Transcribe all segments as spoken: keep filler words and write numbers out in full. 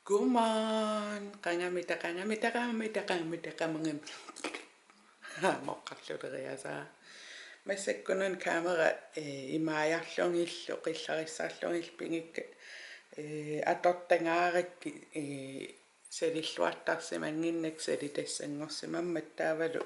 Godmorgen. Qangamita, qangamita, qangamita, qangamita, qangamita. Moqqarluleriasaa. Massakkununa kamera, eh, imaajarlugillu, qillarissarlugillu pigikka, eh, atortangaarakkit, eh, salilluartarsimannginnakku salitassanngorsimammassuk taavalu,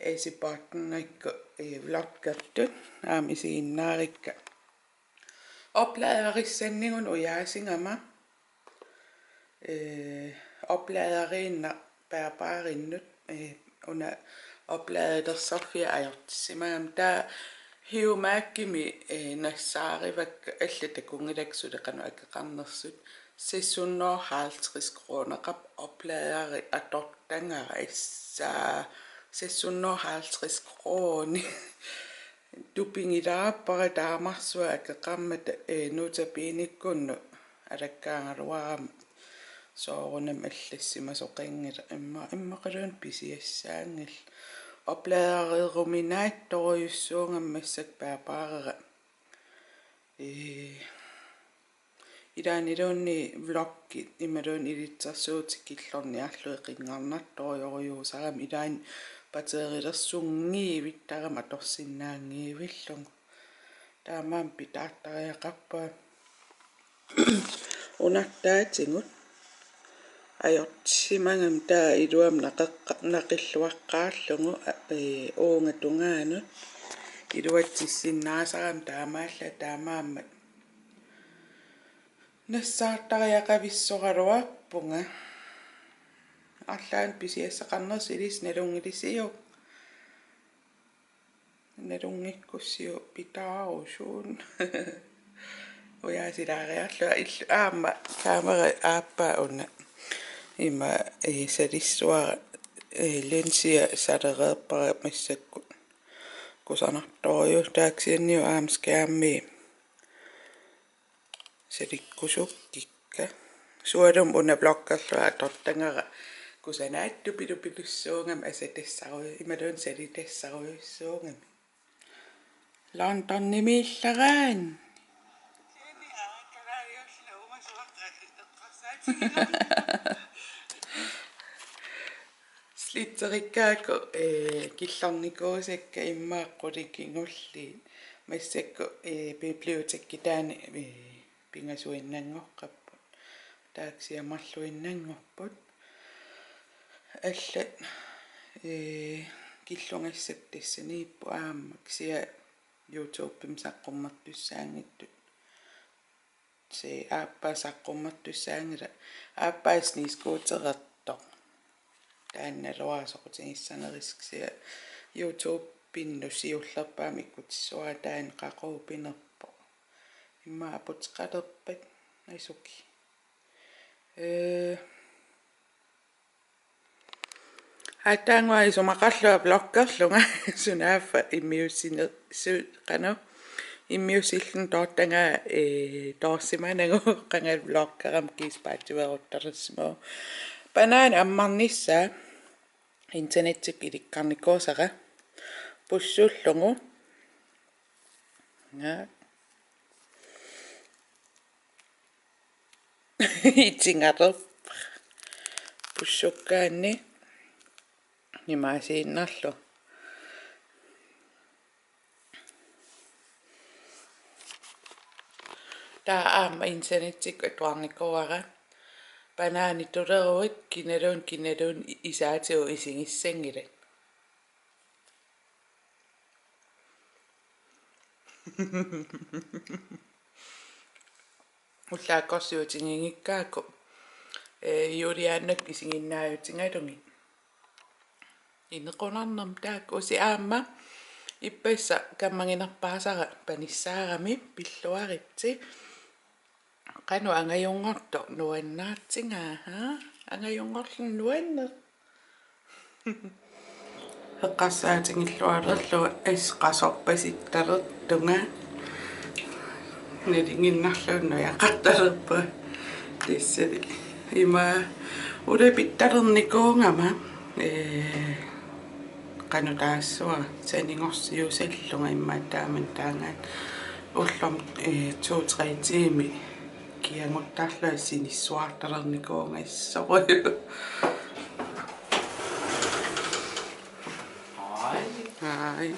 eh, sipaartunngakku, eh, vloggertut aamma isiginnaarikka. Opladerissanniguna ujaasigama, eh, opladeriinnaq bærbarinnut, eh, una opladerersorfia ajortissimagama. Taava Hiumakkimi, eh, nassaarivakka, allat takunngilakka suli qanoq akeqarnersut. Seks hundrede og halvtreds kroneqarpoq opladeri atortagara, assa seks hundrede og halvtreds kroner. Tupigilaarpara taamarsuaq akeqarmat, eh, Nota Benikkunnut alakkaagaluarama soorunami allassimasoqanngilaq, imma-, immaqaluunniit pisiassaanngilaq. Opladereruminaattorujussuugama massakkut bærbarera. Eh, Ilaanniluunniit vloggit imaluunniit ilitsersuutit killorniarlugit qinngarnartorujorujussuusarami, ilaanni batterilersunngiivittarami atorsinnaanngivillugu. Taamaammat pitaartariaqarpunga unartaatigut. Ajortissimagama taava iluamik naqeqqa-, naqilluaqqaarlugu, a-, ee, uunga tungaanut. Iluatsissinnaasarami taamaallaat, taamaammat nassaartariaqavissoraluarpunga. Arlaannik pisiassaqarnersi ilissi nalunngilisiuk? Nalunngikkussiuk, pitaarusuun. Ujaasilaariarlunga illu aamma kamera aappaa una. Ima, eh, salissavara, eh, linsia salereerpara massakkut. Kusanartorujussuuvoq, taava kisianni aamma skærmi salikkusukkikka. Sualummik una vloggerlunga atortagara kusanaattut pilupilussuugami, asatassaru-, imaluunniit salitassarujussuugami. Londonimiillaraanni. Slitserikkaakku, eh, killornikuusakka immaqa qulit kingulliit. Massakkut, eh, bibliotekki taanna, eh, pingasuinnanngoqqapput. Taava kisianni marluinnanngorput. Allat, eh, killugassat tassaniipput aamma. Kisianni YouTubemi saqqummertussaanngitsut. Se aappaa saqqummertussaanngilaq. Aappaa snescooterertoq. Taannaluara soqutigissanerisi, kisianni YouTubepinnut siullerpaamik ikkutissuara, taanna qaqugu pinerpoq. Immaqa aputeqalerpat asuki. Ee, Aatsaannguaq isumaqarlunga vloggerlunga, sunaaffa immiussine-, su-, qanoq, immiussillunga toortagaa, ee, toorsimanagu, qanga vloggerama kiisa paatsiveeruttalersimavoq. Banaani ammarnissaa internettikkut ilikkarnikuusara pussullugu. Ja. Itingalerpara. Pussukkaanni imaasiinnarlugu. Taava aamma internettikkut atuarnikuuara. Banaanit tuleruit kinaluunniit kinaluunniit isaatigut isigissanngillat. Ullaakkorsiutiginngikkaakku, ee, Juliannakkut isiginnaajutigalugit. Inequnarnermi taakku. Usi aamma ippassaq kammaginerpaasara panissaarami, pilluaritsi. Qanoq angajunngortoq nuannaartigaa, haa? Angajunngorluni nuanneq. Eqqarsaatigilluarlugu assut qasorpasittalertunga. Nalinginnarluunniit nujaqartalerpunga. Tassali ima ulapittalernikuugama, ee, qanoq taassavara, sanigorsiusallunga immaqa taamanna taanna ullumi, eh, to-tre tiimit Kianguttarlunga sinissuartalernikuuvunga issoruju. Ai. Ai.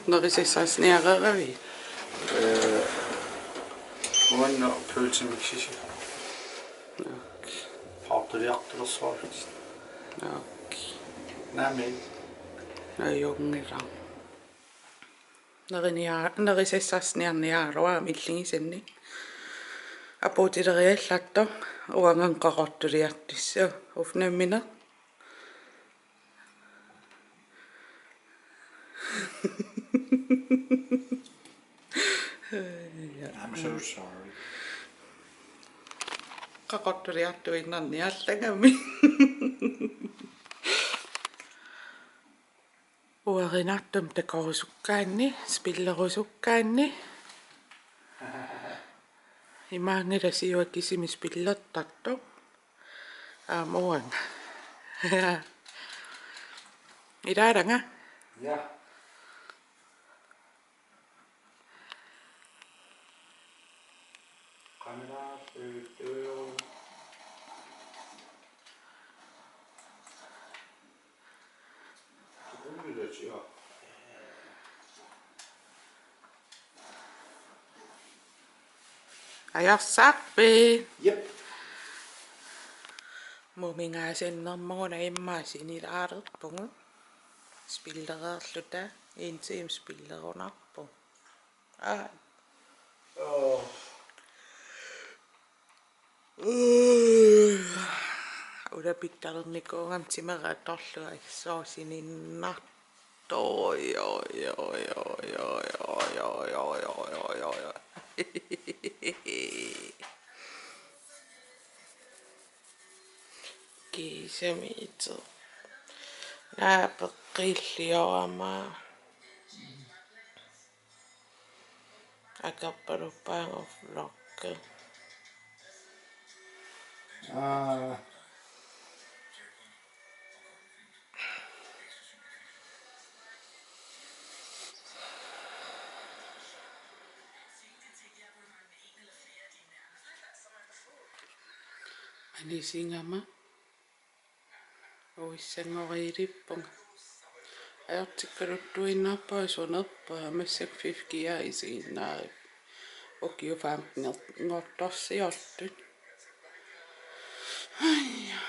Nerisassaasniareeravit? Øh, uanna pølsemixisi. Okay. Paartuliartulersuarlutit. Okay. Naamik. Ajunngilaq. Nerinia-, nerisassaasniarniaraluarami illigisannik. Apuutileriallartoq uangalu qaqortuliartussaq ufnammineq. I'm so sorry. Qaqortuliartuinnarniarlugami. Uerinartumik takorusukkaanni, spillerusukkaanni. Imaanngilaq siua kisimi spillertartoq. Aamma uanga. Ilaaranga? Ja. Kamera, øh, øh. Ajorsarpit? Jep. Mumingaasinnermut una immaqa sinilaalerpugut. Spillereerluta, en time spillerunarpoq. Aa. Åh. Ulapittalernikuugama timera atorlugu assut sininnartoq. Oj, oj, oj. Kiisami iteq. Naapeqqilliorama. Akerpaluppaanga vloggi. Aa. Anisigama. Uissanngoriilippunga. Ajortikkaluttuinnarpunga sunerpunga, massakkut fifty-a isiginnaarippunga. Ukiut femten-nngortorsiortut. Aja.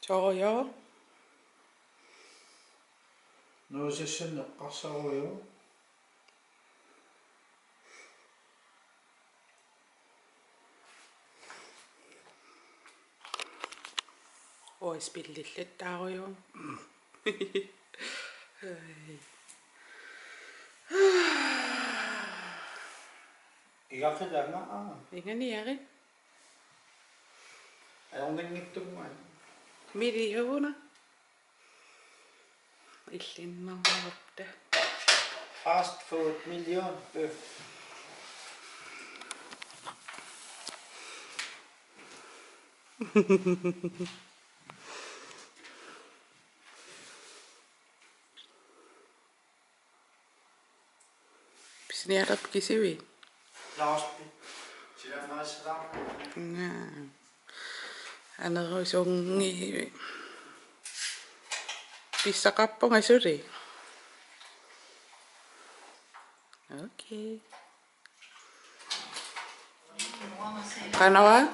Soorlu. Nuusassanneq eqqarsarujuk. Oj, spillillattaarujuk. Igaqqilaanga, aa. Ingaaniarit. Ajornanngitsunnguaq. Millionit. Illinnermut. Fast food million bøf. Pisiniarpit kisivit? Laaspi. Silaannarissaaq. Naa. Anerusunngivit. Pissaqarpunga suli. Okay. Qanoq?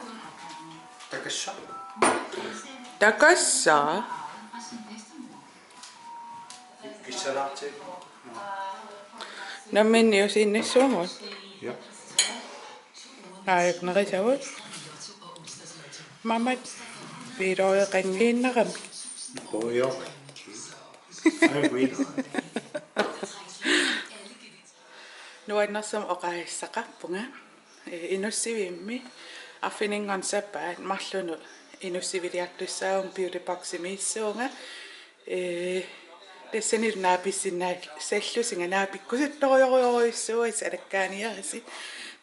Takassa. Takassa? Kissalaartik. Namminneq usiinnassuugut. Ja. Aajuku nerisavut. Mamat piiloreqanngiinnarami. Oj, oj. Ej, hvor er det. Nuannersumik oqaasissaqarpunga, eh, Inussivimmi arfininngorneq sapaat marlunnik inussiviliartussaavunga, beauty boximiissuunga, eh, tassanilu naapissinnaallusinga, naapikkusuttorujorujussuusi, alakkaaniarisi,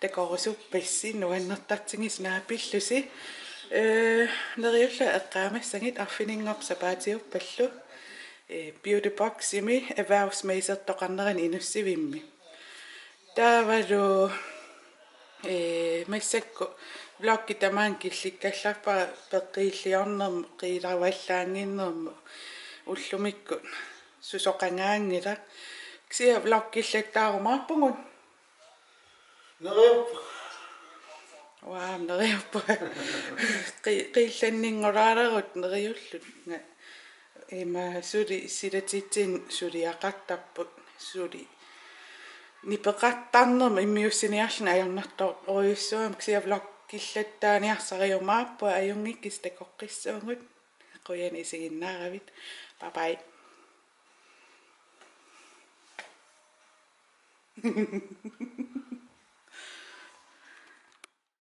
takorusuppassi, nuannertartigissi naapillusi, eh, neriullunga eqqaamassagit arfininngorpat sapaatiuppallu. eh, Beauty Boximi erhvervsmessertoqarnerani Inussivimmi. Taavalu, eh, massakkut vloggi tamaanga killikkallarpara peqqiilliornermut, qiilaavallaannginnermut, ullumikkut susoqangaanngilaq. Kisianni vloggillattaarumaarpugut. Neriuppoq. Uaa, neriuppoq. Qi-, qiillanninngoraalerutta neriulluta. Nga-, ima suli silatitsinnut suliaqartarput, suli nipeqartarnermut immiussiniarluni ajornartorujussuugami, kisianni vloggillattaaniarsariumaarpunga, ajunngikkisi takoqqissuugut. Qujanaq isiginnaaravit. Bye bye.